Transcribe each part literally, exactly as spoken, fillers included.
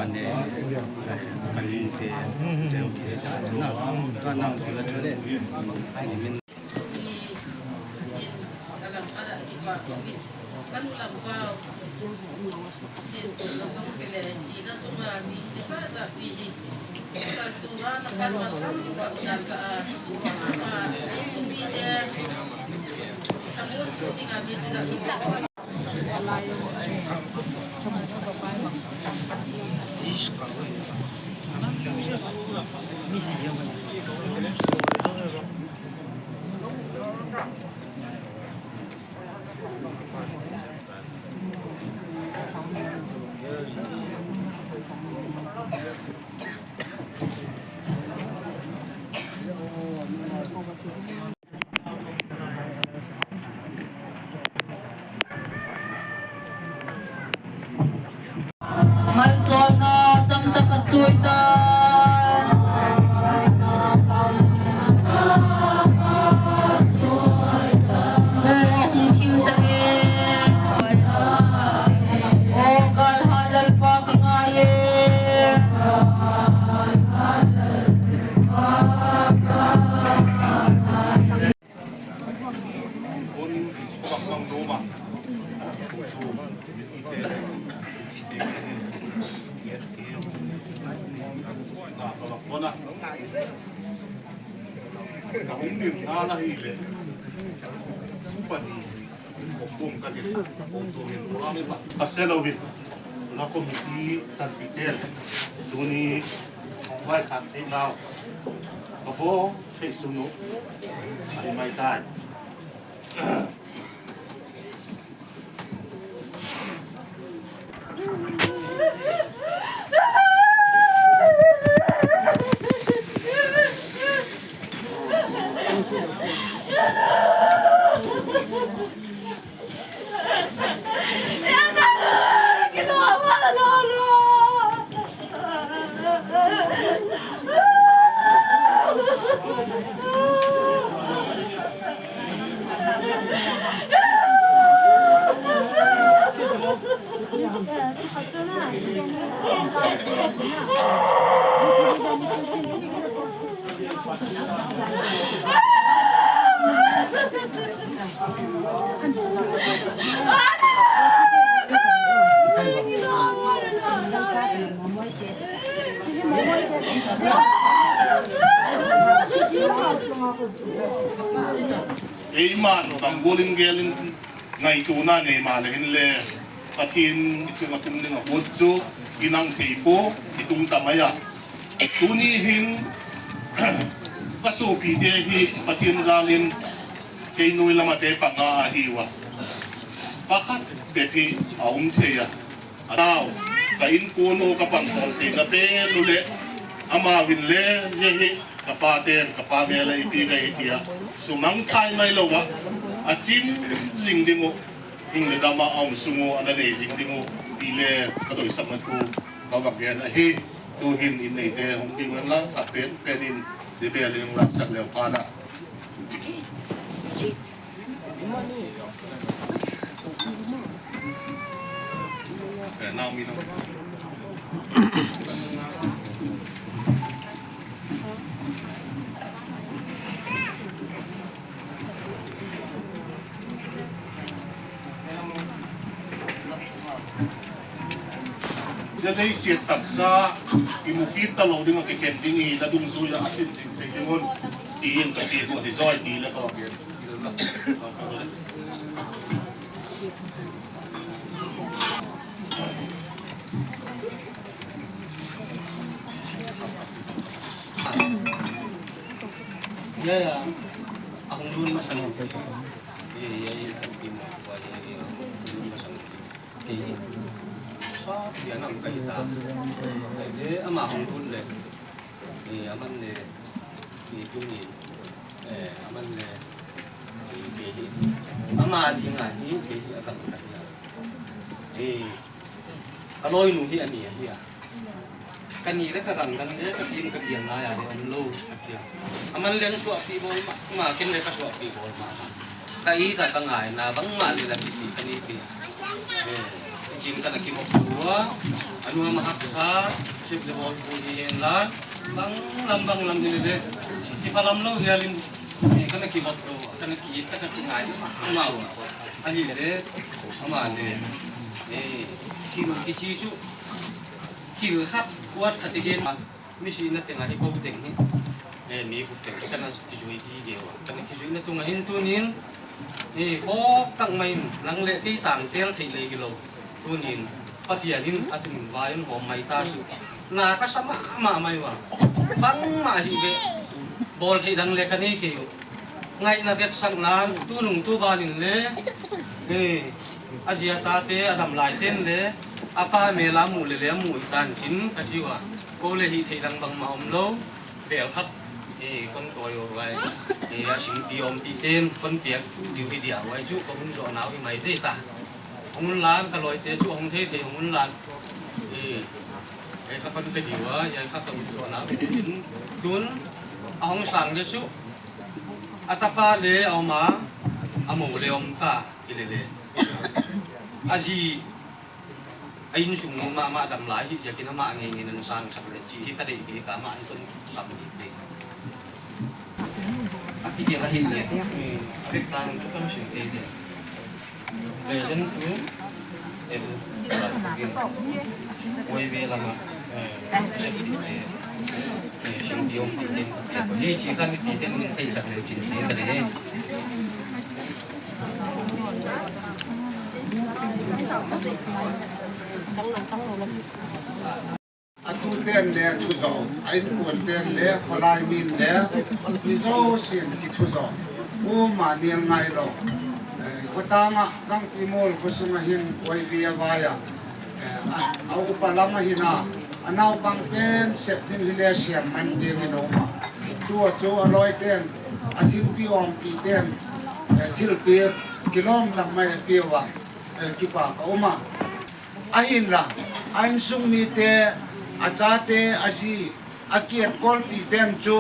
Kan ne, kan ne te, te hong kihei sa chu na. Tua nang kila chu le. Ni min. Malsawmna tamtak a chuai ta. Aw, hong thim ta e. Aw, gal hat Lalpa ka ngai e. Ka se lo vin, na committee chanpihte, tuni hong vai khat thei nau, ka bo thei sunu, a hi mai tai. Ei man, bang golin gelin ngaihtuahna nei mahleh hi'n leng, Pathian i chunga tung ding a huat chu i nang thei pua, i tung ta mai a. Tuni hi'n ka sopite hi Pathian zalin kei nuai lam a te panga ahi ua. Pakhat bek hi a om thei a. A tau, ka inkuan uh ka pang khol theihna pen uleh, amau in leng zia hi ka pa ten, ka pa mel a i pi ka hi tia, sumang thei mai lou a, a chin zing ding uh, hing leh dam a om sung uh, ana nei zing ding uh, ti leng ka doisakna thu ka va gen ahi. Tuhin in neite hong ding un la, khat pen pen in, di bel in hong laksak leu pha na. Zia lei siat taksa i mu kit ta lou ding a, kikhen ding i na dungzui a, a chin ding thei ding un, tiin ka ti uh hi zaw, ti leh ka va gen. Ya, ya. Ahong lun masang. Ya, ya, ya. Sa pian a ka hi ta. Eh, ama hong tun leh. Eh, aman leh. Eh, tuni. Eh, aman leh. Eh, kei hi. Ama ding a hi, kei hi a kan ka hi a. Eh, ka lawinu hi a ni a hi a. Ka ni leh ka dangdang leh ka tin ka pian lai a leh om lou a sia. Aman leng suahpih bawl mahmah, ken leng ka suahpih bawl mahmah. Ka it a ka ngaina bangmah leh la kipih ka ni pi. Eh. Chin kana kivop tua, a nuam a haksa, sep leh bawl pu hi hen la, bang lam bang lam hi leh, kiphalam lou hial in, eh, kana kivop tua, kana ki, kana kingai, amau, a hi leh, amah leh, eh, thil kichi chu, thil khat, kuat khat i gen, mi sihna teng a hi ko teng hi. Eh, mi buk teng kana kizui di deuh. Kana kizuina tung a hin tuni'n. Eh, khawk tak mai in nang leh kei tangtel thei leh hilou. Tuni'n Pathian in a tungvai in hawm mai ta su. Na ka sa mahmah mai ua. Bangmah hi ve. Bawl thei dang leh ka nei kei uh. Ngaihna vetsakna, tunung tuban in leh, eh, a zi a tate, a damlai ten leh, a pa mel a mu leh leh a mu i tan chin, ka chi ua. Kou leh hih theih dang bangmah omlou, bel khat, eh, kon tawi uh uai, eh, a singpi ompih ten, kon piak diu hi dia uai chu, ka hun zoh nau hi mai dei ta. Hong un lan ka lawite chu hong theithei hong un lan. Eh, eh, ka pan pe diu a, eh, ka hun zoh nau hi ding. Tun, a hong sang leh chu, a tapa leh a om a, a mou leh om ta, hi leh leh. A zi, a innsung nu mahmah damlai hi ziakin amah ngeingei in sang sak leh, chi hi ka deih kei ka mah hi kon sam hi te. A kitel a hi leh, a vek tan ka kam sim te te. Present tu, eh, tu, eh, koi ve lama, eh, sep ti, eh, eh, sing diom ti, eh, ni chi kan ti ten ni thei sak leh chin si ta leh. A tuten leh thu zou, a innkuanten leh, khawlai min leh, mi zousia'n kithu zou. Kum a nial ngai lou. Eh, khotang a, Gangpimol khosung a hin, Y V a vai a. Eh, a, a upa lam a hin a, a naupang pen sep ding hi leh siam man ding in a om a. Tua chu a lawiten, a thilpi ompih ten, eh, thilpi kilawm lam mai a pia ua, eh, kipak a om a. Ahinla, a innsung mite, a chate, a zi, a kiat kawlpi ten chu,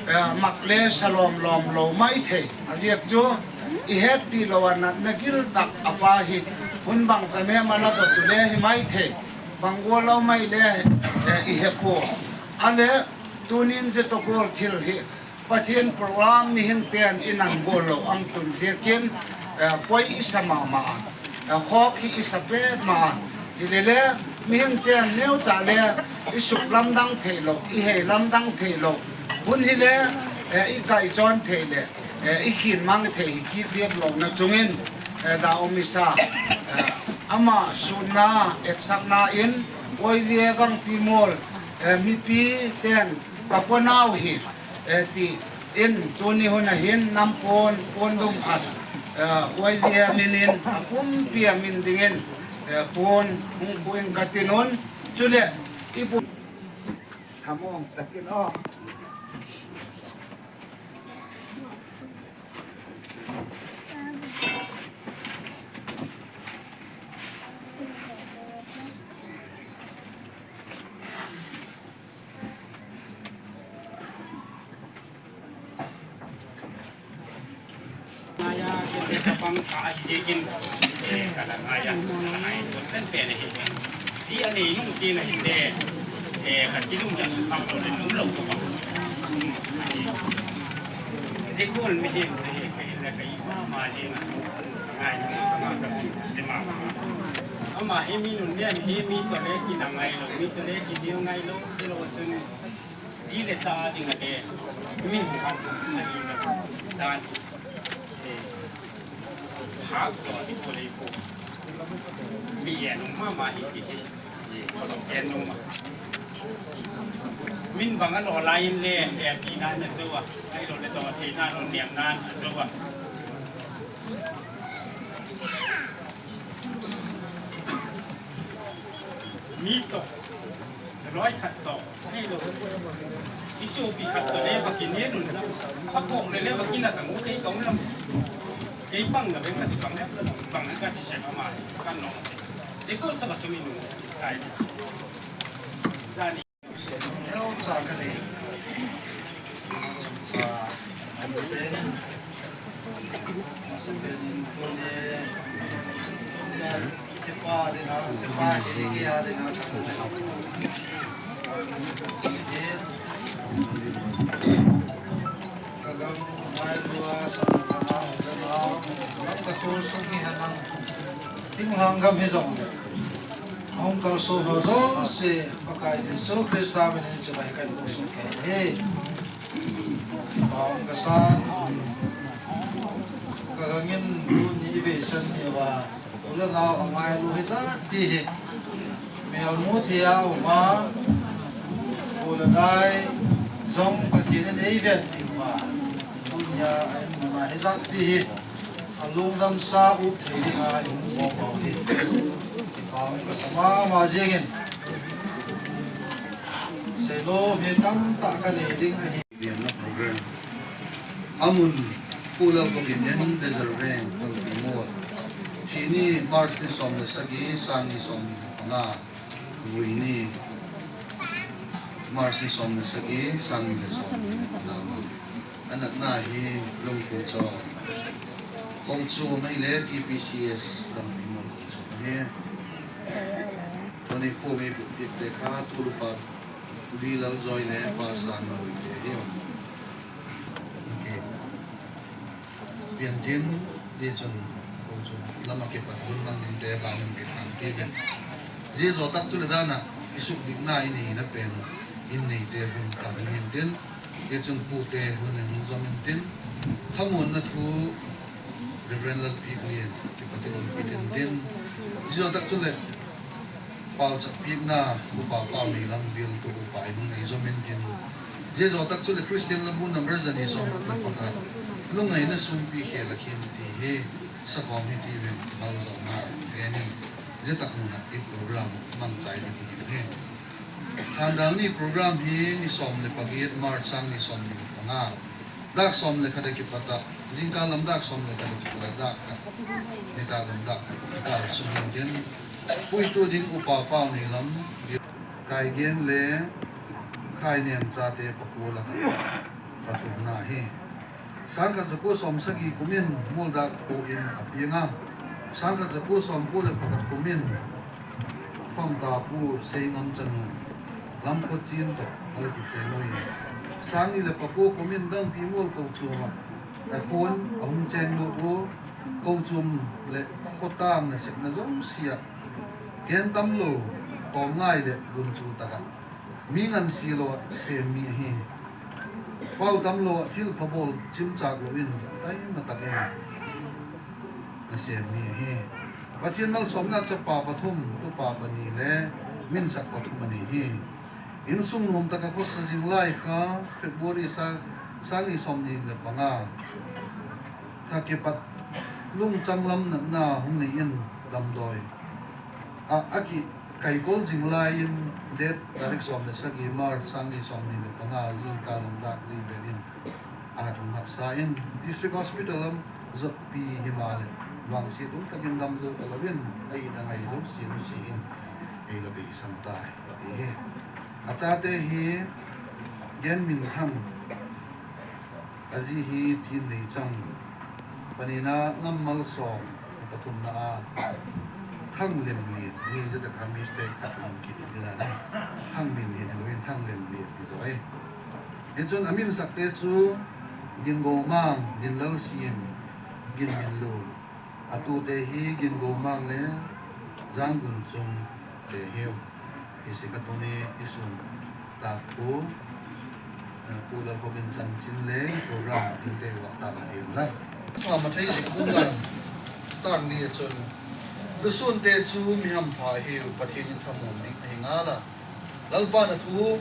eh, mak leh sa lawmlawm lou maithei. A ziak chu, i hetpih lou a natna gil tak a pa hi, hun bangchan em a la dot uh leh hi maithei. Bang gual lou mai leh, eh, i he pua. A leh, tuni'n zetawk gual thil hi, Pathian program mihingte'n i nang gual lou ang tun ziakin, eh, poi i sa mahmah, eh, khawk hi i sa petmah, hi leh leh, mihingte'n neucha leh, i suklamdang theilou, i heilamdang theilou, hun hi leh, eh, i kaichawn thei leh, eh, i khinmang thei hi kit diak louhna chungin, eh, da om i sa, eh, amah sunna, etsakna in, Y V A Gangpimol, eh, mipite'n, ka pua nau hi, eh, ti in tuni hun a hin nam puan, puan dum khat, eh, Y V A min in a pumpi a min ding in, eh, puan hong pua ing ka ti nu'n, chu leh i bu thamawng takin aw. Ngai a, ken ka pang ka ahi ziakin, eh, ka la ngai a, ka la ngai pen pen hi. Zi a nei nung tin a hi te, eh, ka ti nung ya su kham lo le nung lo ka pang. Zi kul mi hi, zi hi ka hi le ka i ma ma zi na. Ngai nung ka ma ka si ma ma. Ama hi mi nun le mi hi mi to le ki na ngai lo, mi to le ki dil ngai lo, ki lo chun. Zi leh ta ding a leh, mi hong khan a hi leh, dan, eh, hak zaw di ko leh ko. Mi en nung mahmah hi ki hi, eh, ko lo en nung mah. Min bang a lo lai in leh, eh, tina na zaw a, ai lo leh to, tina lo niam na zaw a. Mi to, loi khat to. Hei lo. I supi khat toh le va kinial un. A kok le le va kina tang u kei ka um lam. Kei pang na beng ka ti pang le. Pang na ka ti se ma ma. Kan no. Te ko sa va chumi nu. Kai. Zani. Neu cha ka le. Cham cha. Am ten. Sa pe din ko le. Ka ding a, ka ding a, ka ding a. Ka gam mai lua sa ka na, ka na, ka tu sung hi hanang. Ting hang gam hi zong. Hong kal su lo zo se, Pakai Jesu Krista min in chibai ka tu sung ke. Hey. Bang ka san. Ka gangin tu ni ve san ni va. U le nau a ngailu hi zat pi hi. Mel mu thei a um a. U le nai zong Pathian in ei ven pi um a. Tuni a en mun a hi zat pi hi. A lungdam sa up thei ding a i hon bawlpih hi. Kipahhuai ka sa mahmah ziakin. Seilawm hi tamtak ka nei ding ahi. Lianna program. A mun, Pu Lalkhogin Dezerveng, Tangpi Mual. Chi ni March ni sawm leh sagih, sang ni sawmnih leh panga. Vui ni, March ni sawm leh sagih, sang ni leh sawmnih leh panga. A natna hi Lungphu Chaw. Kong chu mai leh T P C S Tangpi Mual kong chu hi. Tuni khu mi bupik te kha tu lupa Di Lalzoi leh Pa San Lui te hi. Okay. Pian tin, di chun, kong chu lam a kipat hun mang ding te, bang in kipan ti ve. Zi zo tak chu le dan a, i suk dikna i neihna pen, i neih te hun ka min tin, di chun pu te hun in hun zom in tin, khamuanna thu, Reverend Lalpiklian, kipat in hun pi tin tin, zi zo tak chu le, Pauchap pikna, Upa Pau Neilam bial tu upa in hun ei zom in tin. Zi zo tak chu le Christian Labu number zani sawm leh pakhat. Lungngaihna sumpi khel a khin ti hi, sakawm hi ti ve, malzawlna, gen in. Zi tak mun a i program mangchai ding hi hi. Thandal ni program hi ni sawm leh pagih March sang ni sawmnih leh panga. Dak sawm leh khat a kipat a. Zingkal lam dak sawm leh khat a kipat a dak khat. Nitak lam dak khat. Kal sung in tin. Puitu ding Upa Pau Neilam, Kaigen leh Khainiam chate pakua lak a pathumna hi. Sangkhat zakual sawmsagih kum in Mualdak Pu in a piang a. Sangkhat zakual sawmkua leh pakhat kum in Famta Pu Seingam chanu Lamkhochin toh a la kicheng uhi. Sangnih leh pakua kum in Dangpi Mual kochuam ah a khun a hong cheng lua ua, kochuam leh khotang nasepna zosia ah, gen tamlou, tawm ngai leh gunchu tak ah, mi ngansi lou ah sem mi ahi. Pau tamlou ah thil pha bawl chimchak lou in, taima tak in na sem mi ahi. Pathian malsawmna chapa pathum, tupa panih leh minsak pathum a nei hi. Insung nuam tak a khosa zing lai kha, February sang, sang ni sawmnih leh panga. Tha kipat lungchang lam natna hong nei in damdawi. A, a ki, kaikol zing lai in date tarik sawm leh sagih March sang ni sawmnih leh panga zingkal lam dak li vel in a hong haksa in District Hospital lam zotpi himahleh vangsiat um tak in dam zou ta lou in a it a ngai zosia nusia in ei la beisan ta hi. A chate hi Gen Min Thang, a zi hi Chin Nei Chang, panina Ngam Malsawm, pathumna a Thang Lem Lian, ni zet a kha mistake khat om kit in a na. Thang Min Lian hilou in Thang Lem Lian ti zaw e. Hichun a minsakte chu Gin Go Mang, Gin Lal Sim, Gin Min Lun. A tute hi Gin Go Mang leh Zang Gun Chung te hi uh. Hi si ka tuni i sun tak pu, eh, Pu Lalkhogin chanchin leh program in te wak ta ka ding la. Sa Mathai zik bung nga chang nih a chun, lusunte chu mi hampha hi uh, Pathian in thamuan ding ahi ngal a. Lalpa na thu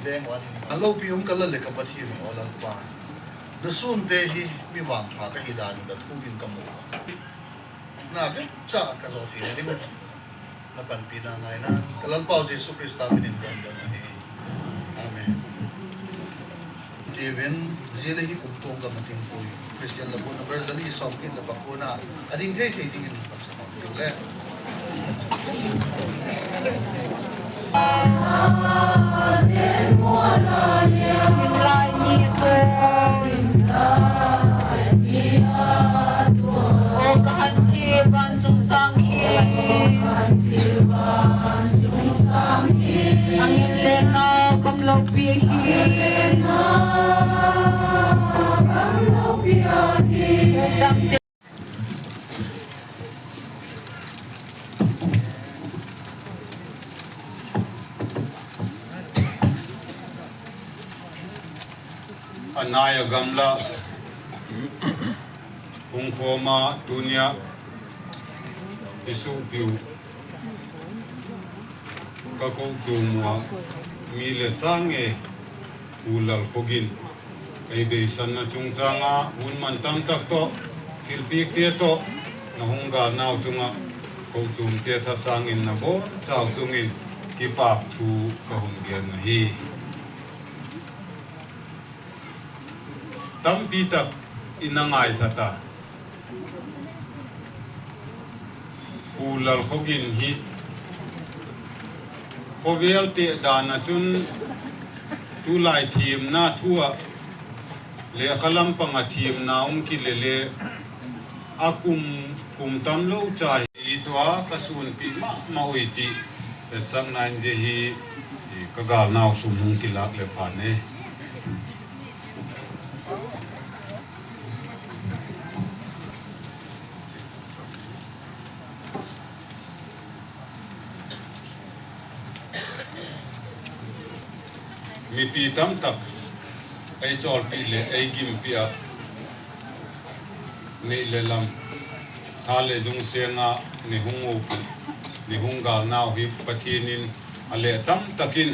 leng ua ni. A lopi um ka Lal leh ka Pathian aw Lalpa. Lusunte hi mi vangpha ka hi dan in na thu in ka mu. Na bek cha ka zo thei ding. Na panpina ngaina ka Lalpa Jesu Krista min in bawm bawm ahi. Amen. Kevin, zia leh hi kum tuang ka mating pui. Christian Labu number zali sawmkit leh pakua na. A ding theithei dingin ka sa khawm ding leh. Aw ka hanthia vancung sang hi A nai a gamla hong khawm a, tuni a i suhpih uh ka kochuam ua mi le sang e, Pu Lalkhogin, ei beisanna chungchang a hun mantam tak toh, thilpikte toh, na hong galna uh chungah kochuamte thasangin na bawl chauh chungin kipak thu ka hon gen ahi. Tampi tak i na ngaithak a, Pu Lalkhogin hi khovel te dan a chun tulai thimna thu ah, lehkhalam pang a thimna hong kile leh a kum, kum tamlou cha hi tua ka sunpih mahmah uh hi chih hetsakna in, zia hi ka galna uh sung hong kilak leh pha e. Mipi tamtak ei chawlpih leh ei gimpih a, neih leh lam, tha leh zung seng a, nei hong up, nei hong galna uh hi Pathian in a leh tamtak in,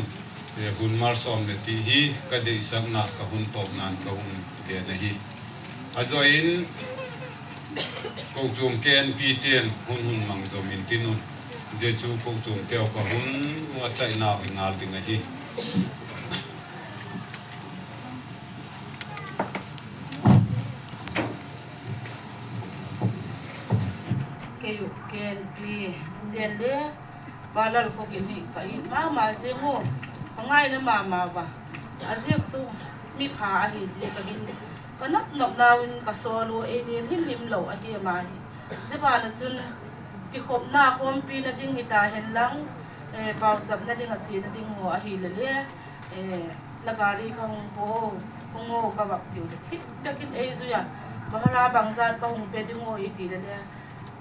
eh, hun malsawm leh tih hi ka deihsakna, ka hun tawpna in ka hon gen ahi. A zoh in kochuam K N P te'n hun hun mang zom in tin un. Zia chu kochuam te uh ka hun uh a chaina uh hi ngal ding ahi. Kei uh K N P te'n leh Pa Lalkhogin hi ka it mahmah zing uh, ka ngaihna mahmah ua. A ziak chu mi pha ahi ziak a hin ka nopnop nau in ka sawl uh, ei nilh himhim lou ahi mah hi. Zia ban ah chun kikhopna khawmpina ding hi ta hen lang, eh, pauchapna ding a chihna ding maw ahi leh leh, eh, la gari ka hong haw, hong haw ka vak tiu leh thil takin ei zui a, bhara bangzat ka hong pe ding uh i ti leh leh,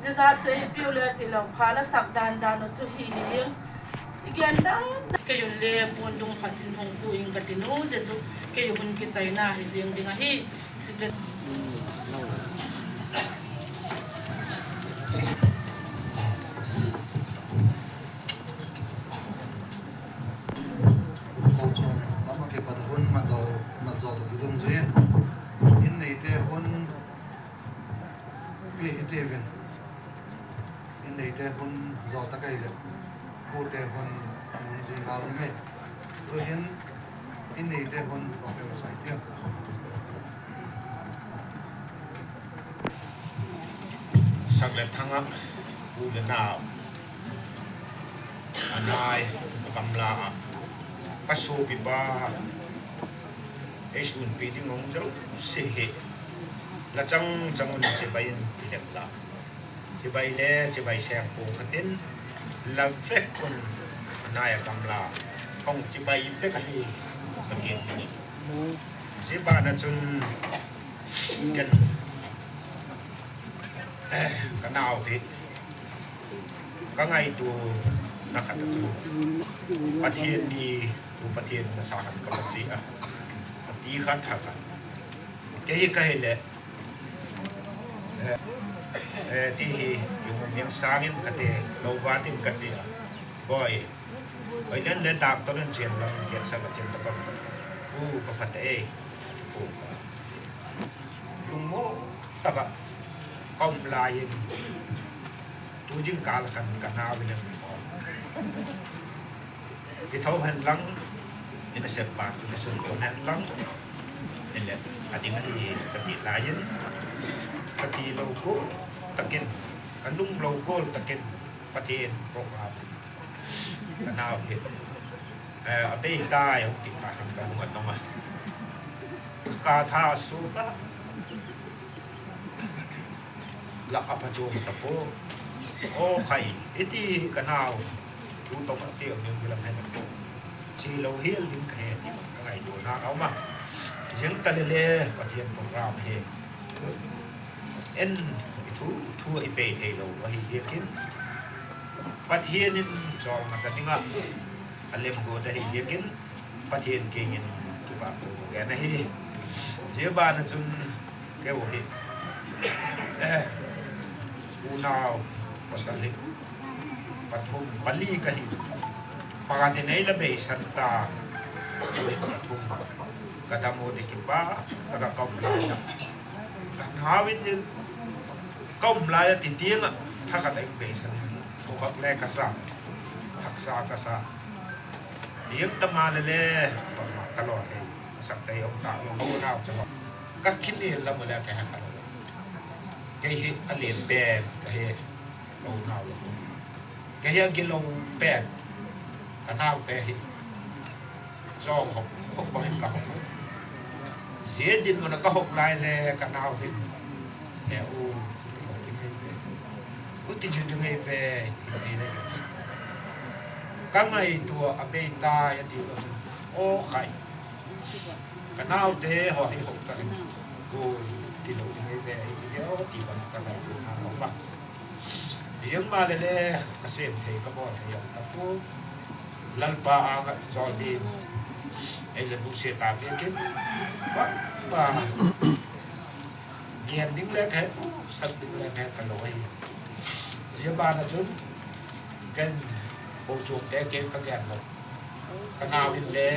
zia zat chu ei piu leh ti lou, pha la sak dandan uh chu hi hi ing. I gen dandan. Kei un leh puan dung khat in hong pu ing ka ti uh, zia chu kei hun kichaina hi zing ding ahi. Sik leh. Kochuam lam a kipat hun mat zaw, mat zaw tuk dungzui in, inn neite hun pi hi tivin. Inn neite hun zaw ta kei leh, pute hun mun zui ngal ding ahi. Tuin inn neite hun kong pe masa hitiu. Sak leh thang ah, u leh nau, a nai a gamla ah, ka suahpihpa, ei sunpih ding hong zouse hi la changchang un chibai in i lem la. Chibai leh chibai seng pong khat in, la vek un, a nai a gamla hong chibai vek ahi, Pathian min in. Zia ban ah chun ken, ka nau hi ka ngaihtuahna khat chu Pathian ni, Pathian masa khat ka va chi a, a ti kha thak a. Kei hi ka hi leh, eh, eh, ti hi, yung yang sangin ka te, lou vatin ka chi a. Boy, boy len leh doctor in chian lam, chian sa ka chian ta ka. U ka phat e, u ka. Lungmong taka ka um lai in, tu jingkal khan ka nau in a mi om. I thou hen lang, i nasep pa tu na sun kon hen lang, i leh a ding ahi ka ti lai in, ka ti lou gol takin, ka lungmong lou gol takin, Pathian program ka nau hi, eh, a bei tai, hong ti ka hang ka hung a tong a. Ka tha su ka la a pha chung ta po. O khai, i ti ka nau. Tu tong a ti a min bilam hen po. Chi lou hial ding ka he ti ka ngaihtuahna a om a. Zing ta leh leh, Pathian program hi. En, i thu, thu i pe thei lou ahi ziakin, Pathian in chawlna ka ding a, a lem gawt ahi ziakin, Pathian kiang in kipak ka gen ahi. Zia ban ah chun kei uh hi, eh, unau pasal hi pathum, pali ka hi. Pakhat in ei la beisan ta, kei uh hi pathum. Ka dam uh di kipak taka ka um lai a, ka nau in ka um lai a, ti tiang a thakhat ei beisan. Thu hak le ka sa, haksa ka sa. Hiang tama le le, bangmah ka lawm thei sak thei om ta, ka unau chauh ka kinin la mu le ka hak a lo. Kei hi a lian pen ka hi, ka unau lo. Kei hi a gilou pen, ka naute hi. Zong hok, hok bangin ka hok. Zia dinmun a ka hok lai le ka nau hin, he u, ti lo ding ei ve, u ti zui ding ei ve, ti nei. Ka ngaihtuah a bei ta a ti lo. Aw khai, ka naute haw hi hok ta in, u ti lo ding ei ve, ti lo ti bang ka ngaihtuah na lo ba. Hiang mah le le, ka sem thei ka bawl thei a ta pu. Lalpa a ka zawl ding, ei le bu se ta biakin, bangmah gen ding le khe, sak ding le khe ka lo hi. Zia ban ah chun ken, ko chuang te ken ka gen lo. Ka nau in le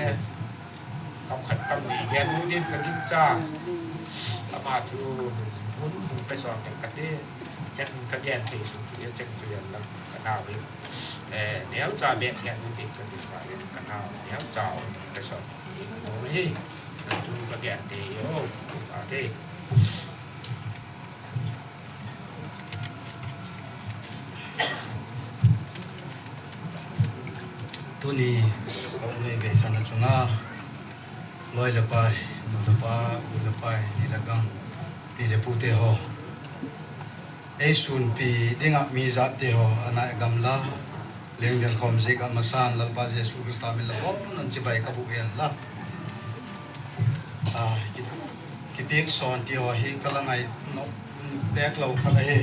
kam khat kam nih gen ut in ka gingcha. Ama chu hun hong pe sawm in ka ti. Ken ka gen thei sung thu a cheng chu hiam lam ka nau in, eh, neucha bek gen ut in ka ti, ka nau neucha hong pe sawm in ka ti. Chu ka gen thei hi aw, ka ti. Tuni ka um nei beisan a chunga, lawi le pai, nu le pa, u le pai, ni le gang, pi le pute haw, ei sunpi ding a mi zatte haw, a nai gamla leng del khawm zik a masan Lalpa Jesu Khrista min le bawl nan chibai ka buk hen la. Ah, ki, kipik sawn ti haw hi ka la ngai nop bek lo khat ahi.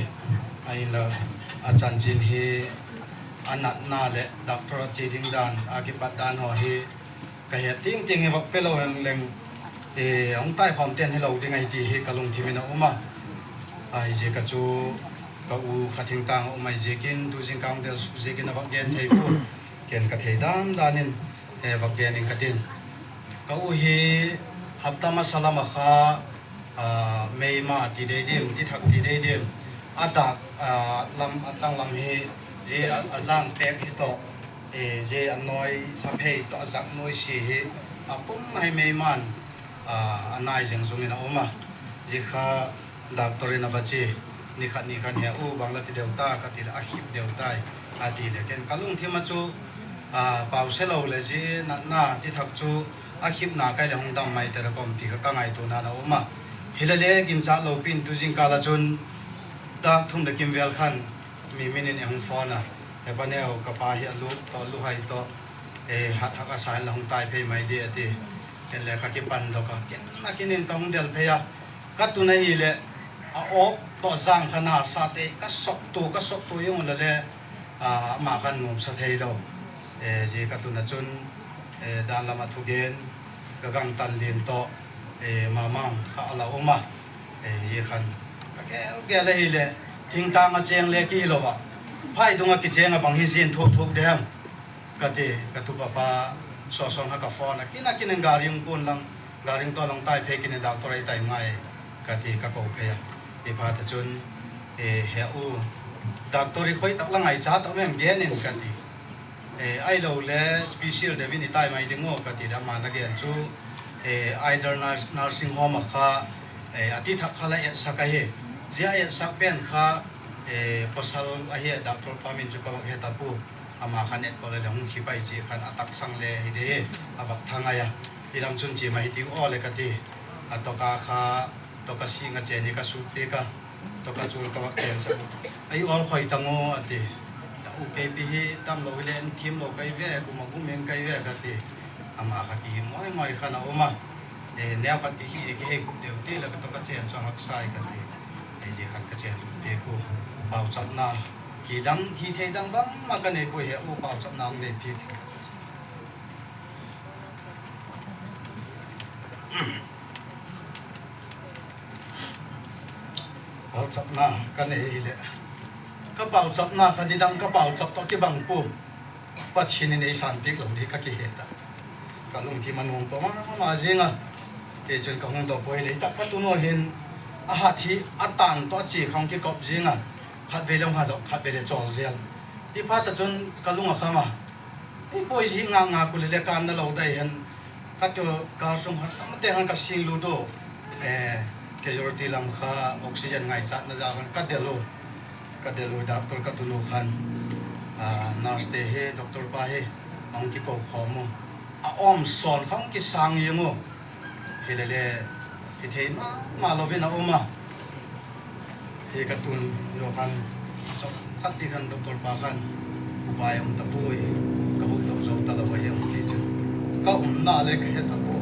Ahinla, a chanchin hi a natna le doctor a chi ding dan a kipat dan haw hi ka het tingting hi vak pe lo hen leng, eh, hong tai khawm ten hi lo ding ahi ti hi ka lungthim in a um a. Ahi ziak a chu ka u kha thingtang a um ahi ziakin, tu zingkal hong del suk ziakin a vak gen thei pu. Ken ka thei dan dan in, eh, vak gen ing ka tin. Ka u hi hapta masa lam a kha, ah, meima ti dei dim, ti thak ti dei dim. A dak, ah, lam, a chang lam hi, zia a, a zang pek hi toh, eh, zia a nawi sa phei toh, a zak nawi si hi, a pum hi meiman, ah, a nai zeng zung in a um a. Zia kha doctor in a va chi, ni khat ni khat hi a u bang la ti deuh ta, ka ti le a khip deuh tai, a ti le ken ka lungthim a chu, ah, pau se lo le zia natna ti thak chu a khipna kai le hong dam mai te ra kom ti kha ka ngaihtuahna a um a. Hi le le gingcha lo pin tu zingkal a chun dak thum le kim vel khan mi min in ei hong phone a. He pa neu ka pa hi a lu toh, lu hai toh, eh, hat hak a sa in la hong tai phei mai di a ti. Ken le ka kipan dok a. Ken na kinin ka hong del phei a. Ka tun ahi le a op toh zang khan a sa te ka sok tu, ka sok tu zong la le, ah, amah khan nuam sa thei lo. Eh, zia ka tun a chun, eh, dan lam a thugen, ka gang tan lin toh, eh, mamang kha a la um a. Eh, zia khan ka gel gel ahi le, thingtang a cheng le ki hi lo a. Phai dung a kicheng a bang hi zin thuk thuk de ham. Ka ti, ka tupa pa, sawsawng ha ka phone a, kin a kin in gari hong kun lang, gari hong toh lang tai phei kin in doctor ei tai ngai, ka ti ka kou phei a. Ti pha ta chun, eh, he u, doctor i khoi tak la ngaihcha ta mem gen in ka ti. Eh, ai lo le special deuh in i tai mai ding uh ka ti le ama na gen chu, eh, Idar Nurs-, Nursing Home a kha, eh, a ti thak kha la et sak ahi. Zia et sak pen kha, eh, pasal ahi doctor pa min chu ka vak he ta pu. Ama khan et ko le le hong khi pai chi khan a tak sang le hi de a vak thang ai a. I lam chun chi mai ti u aw le ka ti. A toka kha, toka sing a chen ni ka suk te ka. Toka chul ka vak chen sa. Ai awl khoi tang aw a ti. U kei pi hi tam lo hi le en thim lo kai ve, kum a gum en kai ve ka ti. Ama kha ki hi ngoi ngoi khan a um a. Eh, neu khat ki hi ki hei kup deuh ti la ka toka chen chu hak sai ka ti. Eh, zia khan ka chen lut pek u. Pauchapna. Hi dang, hi thei dang bangmah ka nei poi he u pauchapna hong nei pek. Chapna ka nei hileh, ka pauchapna kha nidang ka pauchap toh kibang pu, Pathian in ei sanpih lou di ka kihet a. Ka lungthim a nuam pah mahmah zing a. Kei chun ka hung dawp poi lei tak ka tun uh hin, a hat hi a tan toh a chi khong kikop zing a. Khatvei leng hah dawk, khatvei leng chawl zel. Hi phat a chun ka lung a kham a, ei poi hi ngakngak uleh leng kan na lou dai hen. Ka tu ka sung hat tam te han ka sing lut uh. Eh, casualty lam kha oxygen ngaihchatna zah khan ka del uh. Ka del uh, doctor ka tun uh khan, ah, nurse te hi, doctor pa hi, a hong kikou khawm uh. A om sawn kha hong kisang ing uh. Hilele, hithei mahmah lou in a om a. Hi ka tun uh khan, chomkhat teh khan doctor pa khan, "Upai om ta poi, ka huk dawk zou ta lou ahi," a hong chi chu. Ka umna leng ka he ta poi.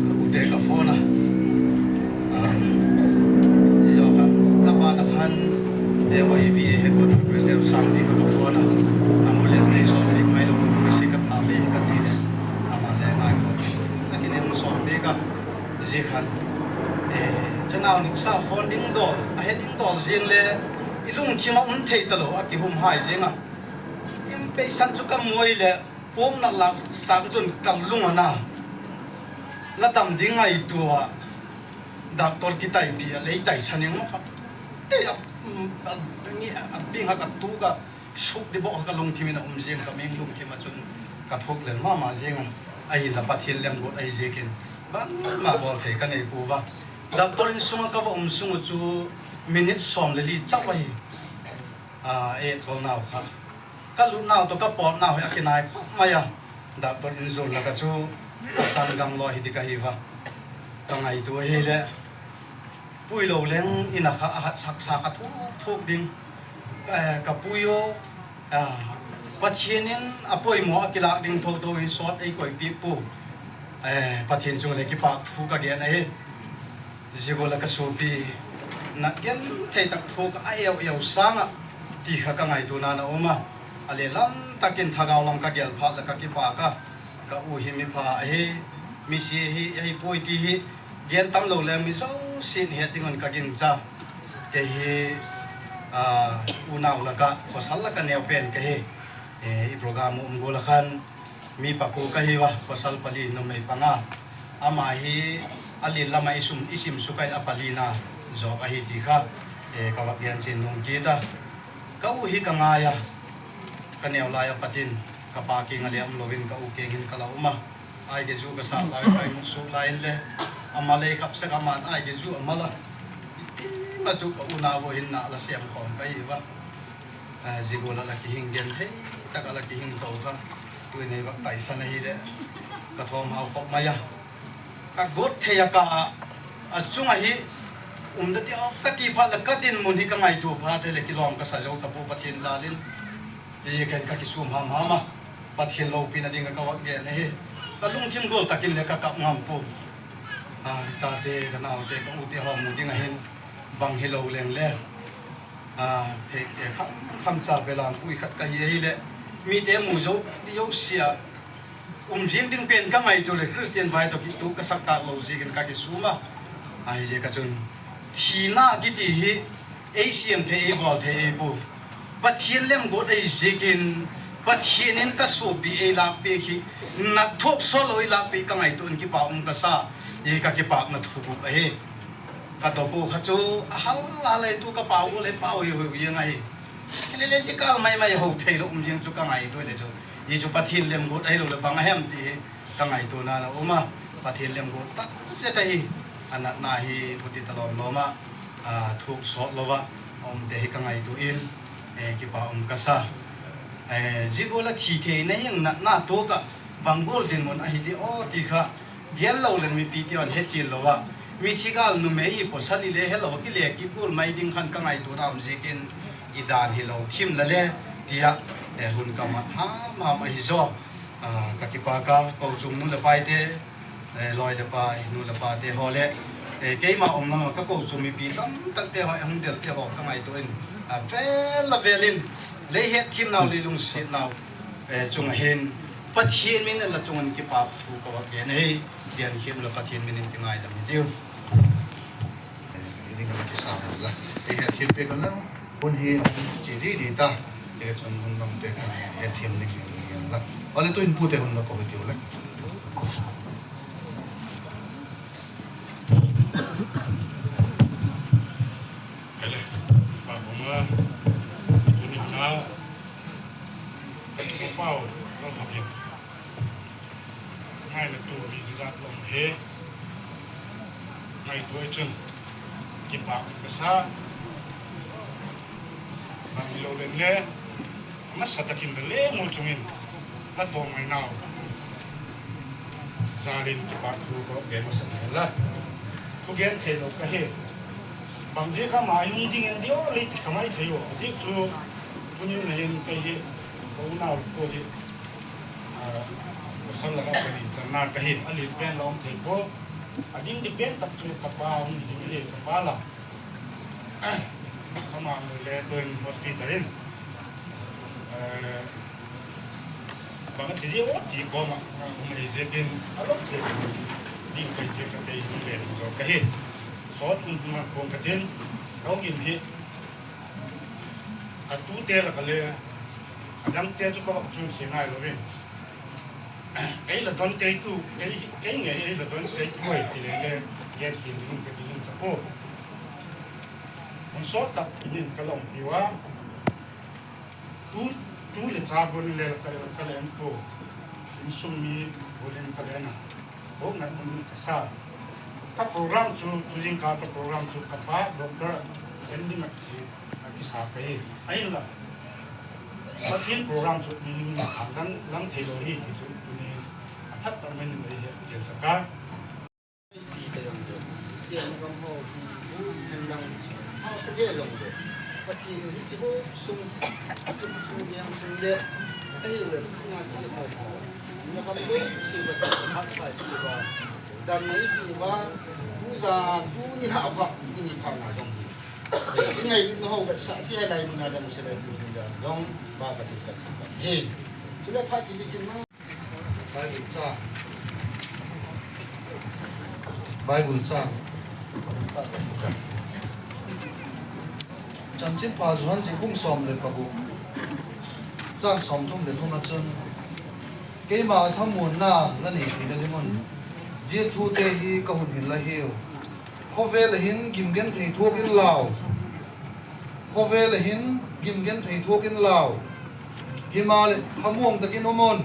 Ka u te ka phone a. Ah, hi zoh khan, ka pa na khan, eh, Y V A headquarter president Sangpi kha ka phone a. Ambulance nei sawm pek mai lou lou, ka si ka pha ve ka ti leh. Amah leng ngai ko. Nakin in sawm pek a. Zi khan, eh, chanau niksa phone ding dawl, a he ding dawl zing leh, i lungthim a um thei ta lou, a kihum hai zing a. Impatient chu ka mu leh, pumna lak sang chun ka lung a na. La dam ding ngaihtuah, doctor kitaipih a lei taisan ing maw. Te a, mm, a, ngi, a, bing a ka tu ka, suk di bawk ka lungthim in a um zing, ka meng lungthim a chun ka thuk lel mahmah zing a, ahi la Pathian lemguat ahi ziakin, bangmah bawl thei ka nei pua. Doctor inn sung a ka va um sung uh chu minute sawm leh li chauh ahi. Ah, et bawl nau kha. Ka lut nau toh ka pawt nau hi a kinai khawk mai a. Doctor inn zun lak a chu a chan gam lou hi di ka hi va. Ka ngaihtuah hileh, pui lou leng in a kha a hat sak sak a thuk thuk ding. Eh, ka pui uh, ah, Pathian in a poimoh a kilak ding thotho hi sawt ei koipih pua. Eh, Pathian chung leh kipak thu ka gen ahi. Zi gual a ka suapi, na gen thei tak thu ka a eu eu sang a, ti kha ka ngaihtuahna na um a. A lehlam takin thagau lam ka gel phat leh ka kipak a. Ka u hi mi pha ahi, mi si hi, ahi poi ti hi, gen tam lou leng mi zousia'n het ding un ka gingcha. Kei hi, ah, unau lak a, pasal lak a neu pen ka hi. Eh, i program um gual a khan, mi paku ka hi ua, pasal pali numei panga. Amah hi, a lin lam a i sum, i sim suk a i a palina zawk ahi ti kha, eh, ka va gen chin nung kit a. Ka u hi ka ngai a, ka neu lai apat in, ka pa kiang a leng um lou in ka u kiang in ka la um a. Ai ke zu ka sa lai, ka i mu suk lai in leh, amah lei khap sak a man ai ke zu a mal a. I ti ma chu ka unau uh hin na la siam khawm ka hi ua. Ah, zi gual a la kihing gen thei tak a la kihing tou kha. Tuni vak taisan ahi leh, ka thawm hau khawk mai a. Ka guat thei a ka a, a chung ahi, um da ti aw, ka ti phat leh ka dinmun hi ka ngaihtuah phat leh kilawm ka sa zou ta pua Pathian zal in. Hi ken ka kisum hamham a. Pathian lopina ding a ka vak gen ahi. Ka lungthim gual takin leng ka kap ngam pua. Ah, chate, ka naute, ka u te haw mu ding a hin, bang hi lou leng leh. Ah, theih te kham kham cha belam pui khat ka hi ahi leh, mite mu zou di zou sia, um zing ding pen ka ngaihtuah leh Christian vai toh kituak ka sak tak lou ziakin ka kisum a. Ahi ziak a chun, thina kiti hi, ei siam thei, ei bawl thei, ei pua. Pathian lemguat ahi ziakin, Pathian in ka suapi ei lakpih hi, na thuak sawt lou ei lakpih ka ngaihtuah in kipak um ka sa, hi ka kipakna thu ahi. Ka dawp uh kha chu a hal hal leh tu ka pau uh leh pau hi hui hui ngai. Lele si ka mai mai hou thei lou um zing chu ka ngaihtuah leh chu. Hi chu Pathian lemguat ahi lou leh bang a hem ti hi ka ngaihtuahna na um a. Pathian lemguat tak zet ahi. A natna hi huti ta lawmlawm a, ah, thuak sawt lou a omte hi ka ngaihtuah in, eh, kipak um ka sa. Eh, zi gual a thi theihna hi natna tuak a bang gual dinmun ahi di aw ti kha. Gen lou leng mipite hon he chian lou a. Mithi gal numei hi pasal i leh he lou a kileh kigual mai ding khan ka ngaihtuahna um ziakin i dan hi lou thim la leh, ti a, eh, hun ka mat hamham ahi zaw. Ah, ka kipak a, kochuam nu leh paite, eh, lawi leh pai, nu leh pate haw leh, eh, keimah om lam a ka kochuam mipi tamtakte haw, eh, hong delte haw ka ngaihtuah in, ah, vel a vel in, lei hetthim nau, lei lungsiat nau, eh, chung a hin, Pathian min in la chungin kipahthu ka va gen hi, gen khit leh Pathian min in kingaidam hi diu. Ini ka kisa la. Ei het khit pe kan la. Hun hi chi di di ta. Ei chun hun lam pe kan het hiam ni ki la. Ole tu in pu te hun la ko hi diu la. Ele, pa boma, ini na, pa pau, no pakin. Ngai na tu ni zat lom he. Ngai tu chun. Kipak ka sa. Bang lo len le. Masa takin le le mo chungin. La to mai nau. Zalin kipahthu ko be masa la. Ku gen thei lo ka he. Bang je ka mai hung ding en dio le ti ka mai thei o. Je chu. Ku ni na en ka he. Ko na ko he. Ah, pasal la ka ni chan na ka he. A li pen la om thei ko. A ding di pen tak chu ka pa hung ding he ka pa la. Ama le tu in hospital in. Eh, bang ti di o ti ko ma, um, hei zetin, a lawk thei ding kai zek ka tei hung le ding zo ka hi. Sawt hung hung a kong ka tin, ka hung in hi. A tu te la ka le, a dang te chu ka vak chun si ngai lo rin. Ei la don tei tu, ei, ei nge ei la don tei tu ei ti le le, gen hi ni ka ti ni ta ko. Hon sawt tak in ka lawm pi ua. Tu, tu le cha bun le ka le, ka le an ko. In sum mi bun le ka le na. Bok na bun ka sa. Ka program chu, tu jing ka, ka program chu ka pa, doctor, en ni mak si, a ki sa ka hi. Ai la. Pathian program chu ni ni sa dan, dan thei lo hi, ki chu, tu ni, a thak tak men ni hi, jel sa ka. Pi ka long de. Sian na kam ho hi. Hen lang. Hausa de long de. Pathian hi chi bo sung. Chi bo sung yang sung de. Ai le na chi ho ho. Na kam de chi ba ta ha pa chi ba. Dan na i pi ba. Tu za tu ni ha ba. Ni pha na dong hi. Ni ngai ni ho ka sa ti lai mun na dong se lai mun na dong. Ba ka ti ka ti ba. He. Chu le pha ti ni chin ma. Bible chang. Bible chang. Chanchinpha Johan zi bung sawm le paguk. Chang sawmthum le thum a chun. Keima thamuanna la nei theihna ding un. Zia thute hi ka hun hilh ahi uh. Khovel ah hin gimgen thei thuak in lau. Khovel ah hin gimgen thei thuak in lau. Himahleh thamuang takin um un.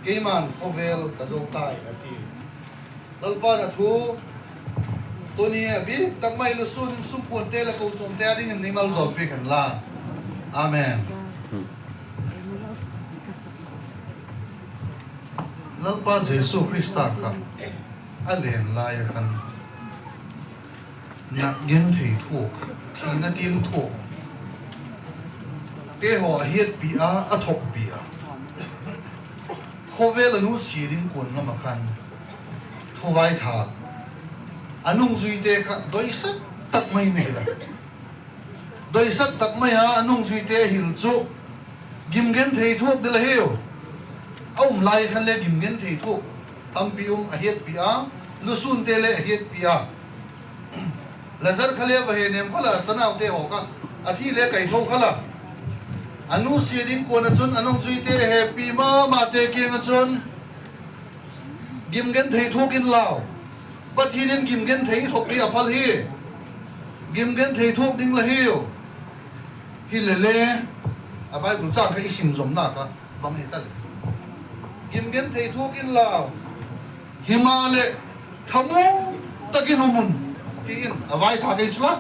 Keiman khovel ka zo tai a ti. Lalpa'n a thu tuni a bik tak mai lusun in sungkuante le kochuamte a dingin nei malzawl piak hen la. Amen. Lalpa Jesu Khrista kha a len lai a khan nat gen thei thuak, thina tiang thuak te haw a hiatpih a, a thokpih a. Khovel a nusia ding kuan lam a khan thuvaithak a nungzuite kha doisak tak mai nei la. Doisak tak mai a, a nungzuite hilh chu gimgen thei thuak di la hi uh. A um lai khan le gimgen thei thuak tampi um a hiatpih a, lusunte le a hiatpih a. Lazar kha le va he nem kha la, chanaute haw kha a thi le kai tho kha la. A nusia ding kuan a chun a nungzuite hehpih mahmahte kiang a chun gimgen thei thuak in lau. Pathian in gimgen thei thuak hi a phal hi. Gimgen thei thuak ding la hi uh. Hi le le, a Bible chang kha i sim zom nak a bang hi ta le. Gimgen thei thuak in lau. Himahleh thamuang takin um un. Tiin a vaithak ei chu la.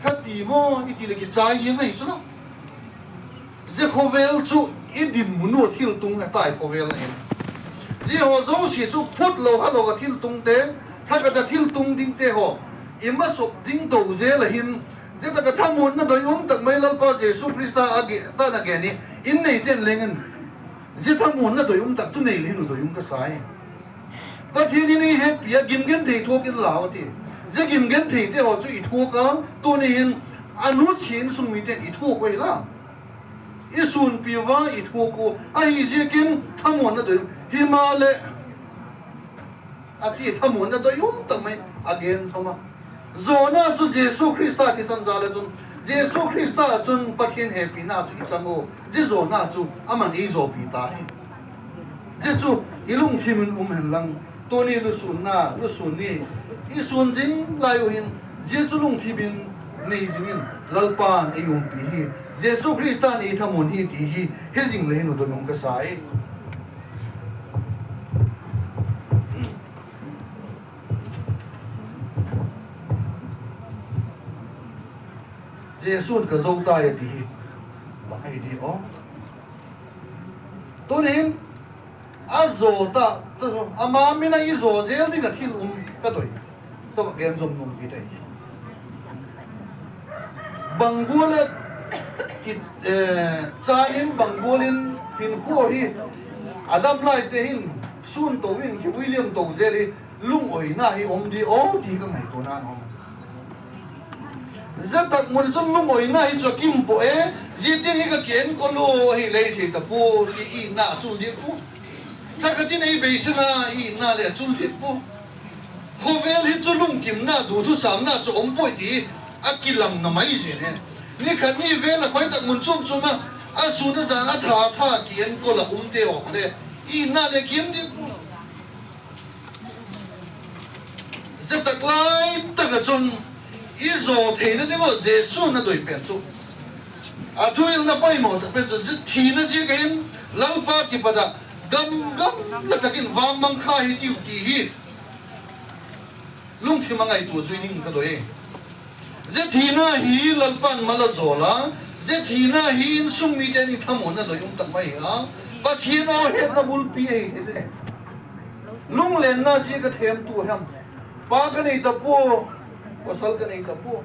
Kha ti maw i ti le kichai hi ngai chu la. Zia khovel chu i dinmun uh thil tung a tai khovel ahi. Zia haw zosia chu phut lo ha lo a thil tungte, thakhat a thil tung dingte haw i masuk ding tou zel a hin, zia tak a thamuanna doi um tak mai Lalpa Jesu Khrista a ge-, tan a gen hi, in neiten leng in, zia thamuanna doi um tak chu nei le hin uh doi um ka sa hi. Pathian in ei hehpih a gimgen thei thuak in lau a ti. Zia gimgen theite haw chu i thuak a, tuni hin a nusia insung mite'n i thuak uh hi la. I Sunpi va i thuk uh, ahihziakin thamuanna doi. Himahleh, a ti thamuanna doi um tak mai a gen thou a. Zawhna chu Jesu Khrista thisan zal a chun, Jesu Khrista chun Pathian hehpihna chu i chang uh. Zia zawhna chu aman i zawhpih ta hi. Zia chu i lungthim in um hen lang, tuni lusunna, lusun ni, i sun zing lai uh hin, zia chu lungthim in nei zing in, Lalpa'n ei umpi hi, Jesu Khrista in ei thamuan hi ti hi, he zing leh hi nu dong ka sa hi. Jesu'n ka zo ta e ti hi, bang ahi di aw. Tuni'n, a zaw ta, ama min a i zaw zel ding a thil um ka doi. Tou gen zom nung ki te. Bang gual a, i, eh, chan in bang gual in hinkhua hi, a dam lai te hin, sun tou in, kivui liam tou zel hi, lungawina hi om di aw ti ka ngaihtuahna om. Zia tak mun chun lungawina hi chu a kim pua e, zia tiang hi ka kienkol lou hi lei thei ta pua, ti i na chul diak pua. Tha ka tin ei beisan a i na leh chul diak pua. Khovel hi chu lungkimna, duthusakna chu om pua ti a kilang na mai zen e. Ni khat ni vel a khoi tak mun chuam chuam a, a sun a zan a tha tha kienkol a um te awk leh, i na leh kim diak pua. Zia tak lai tak a chun i zaw theihna ding uh Jesu'n a doi pen chu. A thuhilhna poimoh tak pen chu, zia thina ziak a hin Lalpa kipat a gamgam na tak in vang mang kha hi tiu ti hi lungthim a ngaihtuah zui ding ka doi. Zia thina hi Lalpa'n mal a zawl a, zia thina hi insung mite'n i thamuanna doi um tak mai a, Pathian awlmohna bulpi ahi hi leh. Lunglenna ziak a themtu hiam. Pa ka nei ta pua, pasal ka nei ta pua.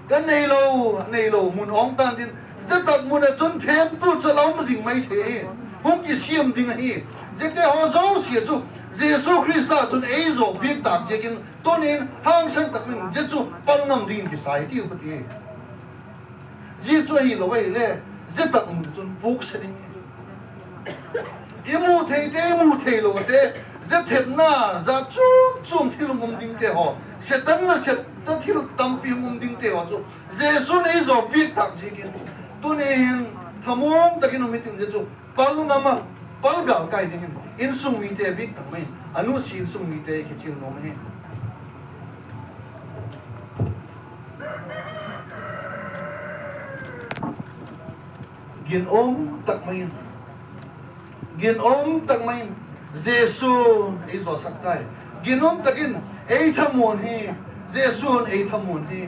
Ka nei lou, nei lou mun awng tan din. Zia tak mun a chun themtu chu la um zing mai thei hi. Hung kisiam ding ahi. Ziate haw zosia chu Jesu Khrista chun ei zawhpiak tak ziakin tuni'n hangsan tak min zia chu pal ngam dingin kisai tiu ka ti. Zia chu ahilou ahi leh, zia tak mun chun puk sa ding. I mu thei te, i mu thei lou te, zia thepna, zat chuam chuam thil um ding te haw, Setan na set ta thil tampi um ding te haw chu, Jesu'n ei zawhpiak tak ziakin, tuni'n thamuang takin um hitin zia chu, pal ngam a, pal galkai dingin, insung mite bik tak mai, a nusia insung mite kichil nuam hi. Ginom tak mai in. Ginom tak mai in. Jesu'n ei zawhsak tai. Ginom takin ei thamuan hi. Jesu'n ei thamuan hi.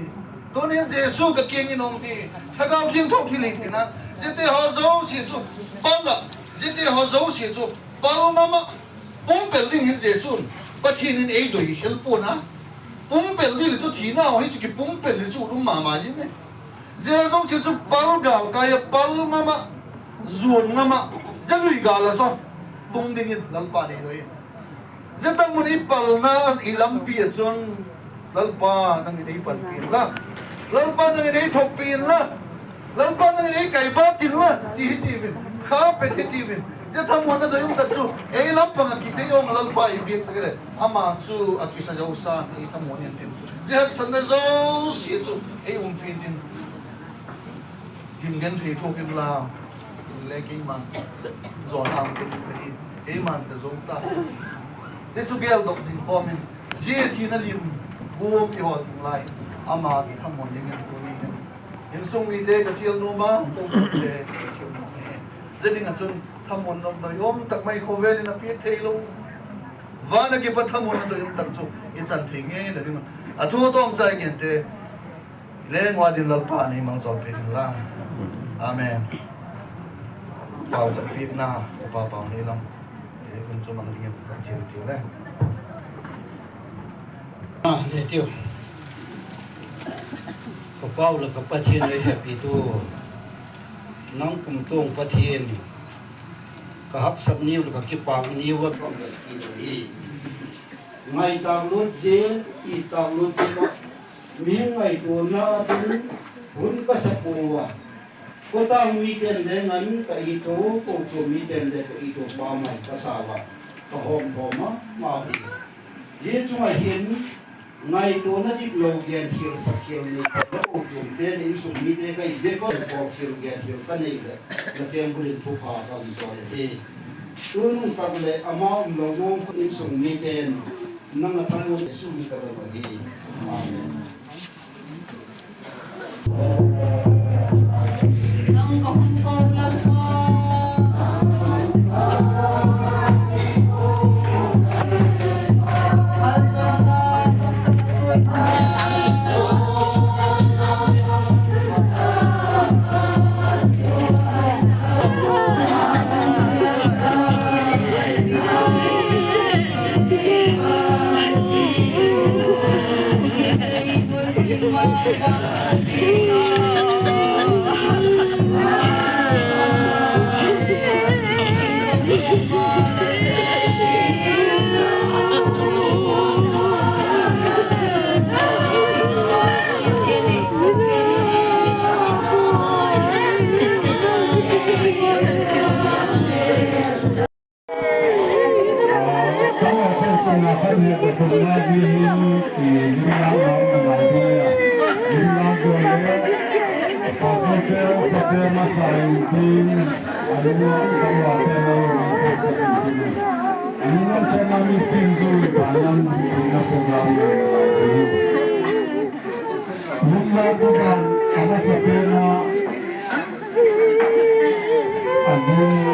Tuni'n Jesu ka kiang in om hi. Thagau Thiangtho thilhihtheihna. Ziate haw zosia chu pal a. Ziate haw zosia chu pal ngam a. Pumpel ding hi Jesu'n. Pathian in ei doi hi khel pua'n a. Pumpel ding leh chu thina aw hi chu kipumpel leh chu um mahmah ding e. Zia zosia chu pal galkai a, pal ngam a, zuan ngam a, zia lui gal a sawn tung dingin Lalpa'n ei doi. Zia tak mun i palna i lampi a chun Lalpa nangin ei panpih inla. Lalpa nangin ei thokpih inla. Lalpa nangin ei kaibat inla. Ti hi tivin. Kha pet hi tivin. Zia thamuanna doi um tak chu ei lam pang a kitei awng Lalpa i biak tak leh. Ama chu a kisa zousa ei thamuan intin. Zia haksatna zosia chu ei umpi intin. Gimgen thei thuk inla, in leh keiman, zawn ang te in leh hi, keiman ka zo ta. Te chu gel dok zing kawm in, zia thina lim, buam i hawl zing lai, ama kithamuan dingin tuni hin. Insung mite ka chil nuam a, tute ka chil nuam hi. Zia ding a chun, thamuan nop doi om tak mai khovel in a piak thei lou. Van a kipat thamuan doi om tak chu, i chan thei ngeina ding. A thu tawm chai gen te, Leng ua din Lalpa'n ei malsawmpiak inla. Amen. Pauchapna, Upa Pauneilam. Ei hun chu mang dingin ka chial tiu le. Ah, ne tiu. Ka Pau leh ka Pathian ei hehpihtu. Nang kumtuang Pathian. Ka haksat ni uh leh ka kipak ni uh a. Ngai tak lut zel, i tak lut zel. Mi ngaihtuahna a ding hun ka sa pua. Ko tang miten leng ngan ka it uh, ko tuam miten leng ka it uh, pa mai ka sa ua, ka hawm hawm a, ma hi. Zia chungah hin, ngaihtuahna diklou gen thil sak thil nei ka lou tum te, innsung mite ka it dek uh, ko thil gen thil ka nei leh, na teng bul in thupha ka hon zawl hi. Tun sak leh amah omlou nuam innsung miten, nang a thang uh Jesu min in ka don uh hi. Amen.